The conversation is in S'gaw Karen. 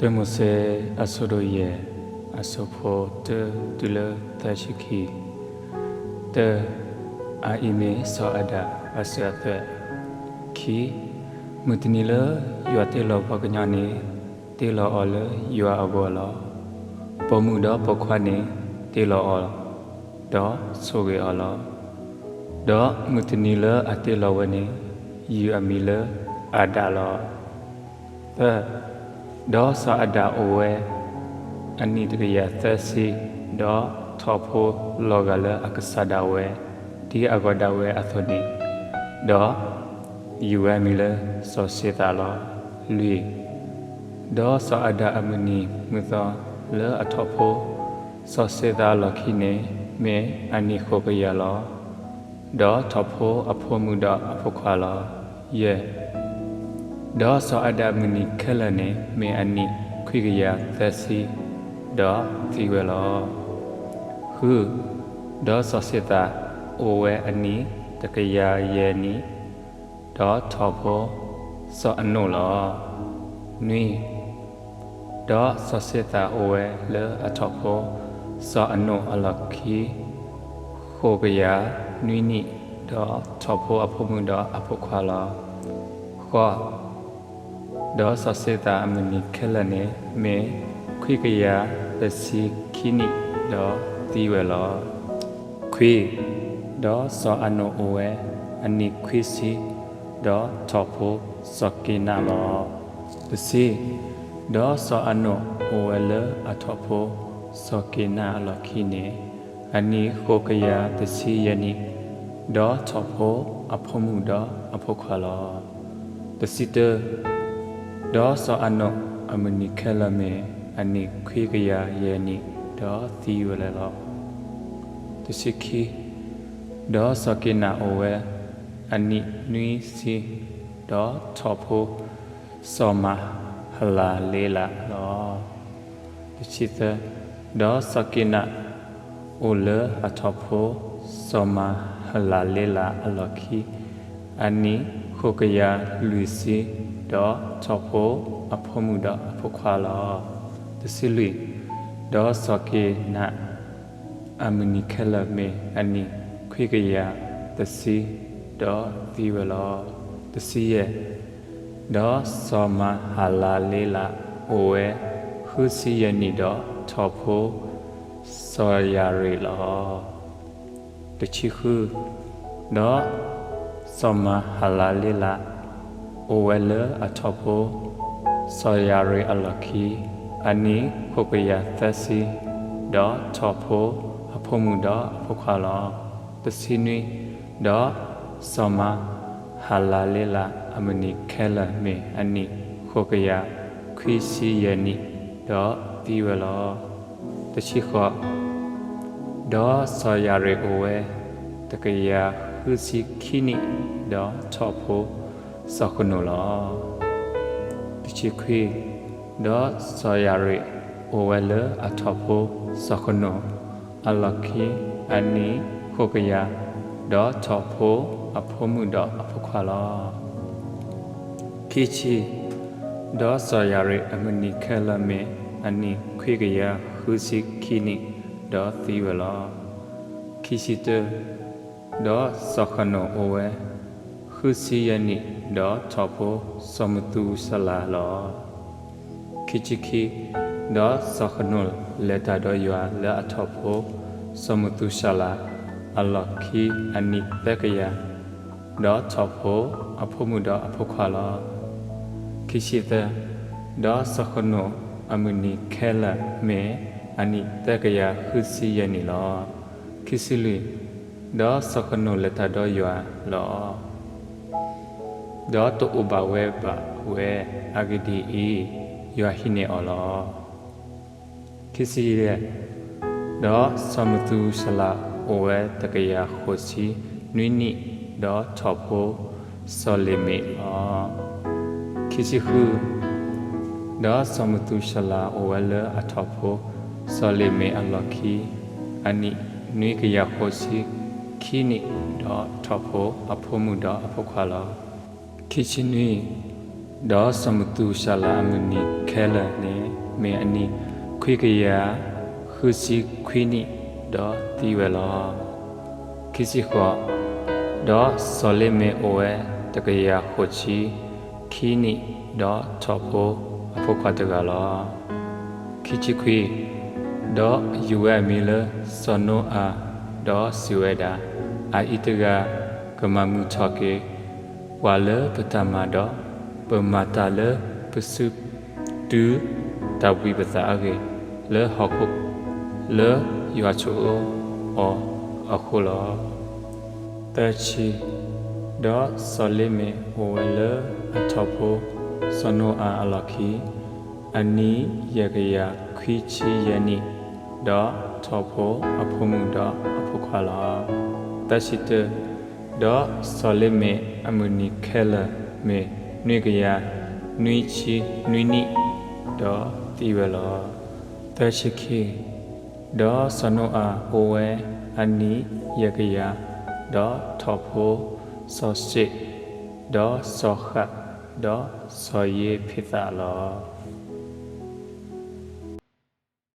တၢမိၤၡ့ အဆၢဒိၣ်ယဲၢ်, အဆၢဖိတၢတုၤလၢသၢဆံခံ. တၢ, အအံၤမ့ၢ်စီၤအၤဒၣ်အစၢၤအသွဲၣ်. ခံ, မုၢ်တနံၤလၢယွၤတ့လီၤပှၤကညီန့ၣ်, တ့လီၤအီၤလၢယွၤအဂီၢ်လီၤ. ပိာ်မုၣ်ဒီးပိာ်ခွါန့ၣ် တ့လီၤအီၤ, ဒီးဆိၣ်ဂ့ၤအီၤလီၤ. ဒီးမုၢ်တနံၤလၢအတ့လီၤဝဲန့ၣ်, ယုၢ်အမံၤလၢအၤဒၣ်လီၤ. သၢ, ဒီးစီၤအၤဒၣ်အိၣ်ဝဲအနံၣ်တကယၤသၢဆံ, ဒီးထီၣ်ဖိလီၤဂာ်လၢအကစၢ်ဒၣ်ဝဲ, ဒ်အဂီၤဒၣ်ဝဲအသိးန့ၣ်, ဒီးယုၢ်ဝဲအမံၤလၢစီၤၡ့သးလီၤ. လွံၢ်, ဒီးစီၤအၤဒၣ်အမုၢ်နံၤမုၢ်သီလၢအထီၣ်ဖိ စီၤၡ့သးအလီၢ်ခံန့ၣ် မ့ၢ်အနံၣ်ဃိးကယၤလီၤ. ဒီးထီၣ်ဖိအဖိမုၣ်ဒီးအဖိခွါလီၤ. ယဲၢ်, ဒီးစီၤအၤဒၣ်အမုၢ်နံၤခဲလၢာ်န့ၣ် မ့ၢ်အနံၣ်ခွံကယၤသၢဆံ, ဒီးသံဝဲလီၤ. ဃု, ဒီးစီၤၡ့သးအိၣ်ဝဲအနံၣ်တကယၤယဲၢ်နံၣ်, ဒီးထီၣ်ဖိစီၤအနိၣ်လီၤ. နွံ, ဒီးစီၤၡ့သးအိၣ်ဝဲလၢအထီၣ်ဖိ စီၤအနိၣ်အလီၢ်ခံ ဃိးကယၤနွံနံၣ်, ဒီးထီၣ်ဖိအဖိမုၣ်ဒီးအဖိခွါလီၤ. ဃိး, ဒီးစီၤၡ့သးအမုၢ်နံၤခဲလၢာ်န့ၣ် မ့ၢ်ခွံကယၤတဆံခံနံၣ်, ဒီးသံဝဲလီၤ. ခွံ, ဒီးစီၤအနိၣ်အိၣ်ဝဲအနံၣ်ခွံဆံ, ဒီးထီၣ်ဖိစီၤက့ၤနးလီၤ. တဆံ, ဒီးစီၤအနိၣ်အိၣ်ဝဲလၢအထီၣ်ဖိစီၤက့ၤနးအလီၢ်ခံန့ၣ် အနံၣ်ဃိးကယၤတဆံယဲၢ်နံၣ်, ဒီးထီၣ်ဖိအဖိမုၣ်ဒီးအဖိခွါလီၤ. တဆံတၢ, ဒီးစီၤအနိၣ်အမုၢ်နံၤခဲလၢာ်မ့ၢ်အနံၣ်ခွံကယၤယဲၢ်နံၣ်, ဒီးသံဝဲလီၤ. တဆံခံ, ဒီးစီၤက့ၤနးအိၣ်ဝဲအနံၣ်နွံဆံ, ဒီးထီၣ်ဖိစီၤမၤဟလၤလ့လးလီၤ. တဆံသၢ, ဒီးစီၤက့ၤနးအိၣ်လၢအထီၣ်ဖိစီၤမၤဟလၤလ့လးအလီၢ်ခံ အနံၣ်ဃိးကယၤလွံၢ်ဆံ, ဒီးထီၣ်ဖိအဖိမုၣ်ဒီးအဖိခွါလီၤ. တဆံလွံၢ်, ဒီးစီၤက့ၤနးအမုၢ်နံၤခဲလၢာ်မ့ၢ်အနံၣ်ခွံကယၤတဆံ, ဒီးသံဝဲလီၤ. တဆံယဲၢ်, ဒီးစီၤမၤဟလၤလ့လးအိၣ်ဝဲဃုဆံယဲၢ်နံၣ်, ဒီးထီၣ်ဖိစီၤယၤရ့းလီၤ. တဆံဃု, ဒီးစီၤမၤဟလၤလ့လးအိၣ်ဝဲလၢအထီၣ်ဖိ စီၤယၤရ့းအလီၢ်ခံ အနံၣ်ဃိးကယၤသၢဆံ, ဒီးထီၣ်ဖိအဖိမုၣ်ဒီးအဖိခွါလီၤ. တဆံနွံ, ဒီးစီၤမၤဟလၤလ့လးအမုၢ်နံၤခဲလၢာ်မ့ၢ်အနံၣ်ဃိးကယၤခွံဆံယဲၢ်နံၣ်, ဒီးသံဝဲလီၤ. တဆံဃိး, ဒီးစီၤယၤရ့းအိၣ်ဝဲတကယၤဃုဆံခံနံၣ်, ဒီးထီၣ်ဖိစီၤဃနိာ်လီၤ. တဆံခွံ, ဒီးစီၤယၤရ့းအိၣ်ဝဲလၢအထီၣ်ဖိစီၤဃနိာ်အလီၢ်ခံ အနံၣ်ဃိးကယၤ, ဒီးထီၣ်ဖိအဖိမုၣ်ဒီးအဖိခွါလီၤ. ခံဆံ, ဒီးစီၤယၤရ့းအမုၢ်နံၤခဲလၢာ်မ့ၢ်အနံၣ်ခွံကယၤဃုဆံခံနံၣ်, ဒီးသံဝဲလီၤ. ခံဆံတၢ, ဒီးစီၤဃနိာ်အိၣ်ဝဲဃုဆံယဲၢ်နံၣ်, ဒီးထီၣ်ဖိစီၤမသူၤၡလၤလီၤ. ခံဆံခံ, ဒီးစီၤဃနိာ်လဲၤတၢ်ဒီးယွၤလၢအထီၣ်ဖိစီၤမသူၤၡလၤအလီၢ်ခံ အနံၣ်သၢကယၤ, ဒီးထီၣ်ဖိအဖိမုၣ်ဒီးအဖိခွါလီၤ. ခံဆံသၢ, ဒီးစီၤဃနိာ်အမုၢ်နံၤခဲလၢာ်မ့ၢ်အနံၣ်သၢကယၤဃုဆံယဲၢ်နံၣ်လီၤ. ခံဆံလွံၢ်, ဒီးစီၤဃနိာ်လဲၤတၢ်ဒီးယွၤလီၤ. ဒီးတအိၣ်ဘၣ်ဝဲဘၣ်ဝဲ, အဂ့ၢ်ဒ်အံၤ, ယွၤဟံးန့ၢ်အီၤလီၤ. ခံဆံယဲၢ်, ဒီးစီၤမသူၤၡလၤအိၣ်ဝဲတကယၤဃိးဆံနွံနံၣ်, ဒီးထီၣ်ဖိစီၤလ့ၤမ့းလီၤ. ခံဆံဃု, ဒီးစီၤမသူၤၡလၤအိၣ်ဝဲလၢအထီၣ်ဖိစီၤလ့ၤမ့းအလီၢ်ခံ အနံၣ်နွံကယၤဃိးဆံခံနံၣ်, ဒီးထီၣ်ဖိအဖိမုၣ်ဒီးအဖိခွါလီၤ. ခံဆံနွံ, ဒီးစီၤမသူၤၡလၤအမုၢ်နံၤခဲလၢာ်န့ၣ် မ့ၢ်အနံၣ်ခွံကယၤဃုဆံခွံနံၣ်, ဒီးသံဝဲလီၤ. ခံဆံဃိး, ဒီးစီၤလ့မ့းအိၣ်ဝဲတကယၤဃိးဆံခံနံၣ်, ဒီးထီၣ်ဖိအဖိခွါတဂၤလီၤ. ခံဆံခွံ, ဒီးယုၢ်ဝဲအမံၤလၢစီၤနိအၤ, ဒီးစံးဝဲဒၣ်, အအံၤတဂၤကမၤမုာ်ထီၣ်က့ၤ ပှၤလၢပတၢ်မၤဒီး ပမၤတၢ်လၢပစုတူတၢ်ဘှံးပသးအဂ့ၢ် လၢဟီၣ်ခိၣ်လၢယွၤဆိၣ်အၢအီၤအဃိလီၤ. သၢဆံ, ဒီးစီၤလ့မ့းအိၣ်ဝဲလၢအထီၣ်ဖိစီၤနိအၤအလီၢ်ခံ အနံၣ်ယဲၢ်ကယၤခွံဆံယဲၢ်နံၣ်, ဒီးထီၣ်ဖိအဖိမုၣ်ဒီးအဖိခွါလီၤ. သၢဆံတၢ, ဒီးစီၤလ့မ့းအမုၢ်နံၤခဲလၢာ်မ့ၢ်နွံကယၤနွံဆံနွံနံၣ်, ဒီးသံဝဲလီၤ. သၢဆံခံ, ဒီးစီၤနိအၤအိၣ်ဝဲအနံၣ်ယဲၢ်ကယၤ, ဒီးထီၣ်ဖိစီၤၡ့း, ဒီးစီၤဃး, ဒီးစီၤယ့ၤဖ့းသးလီၤ.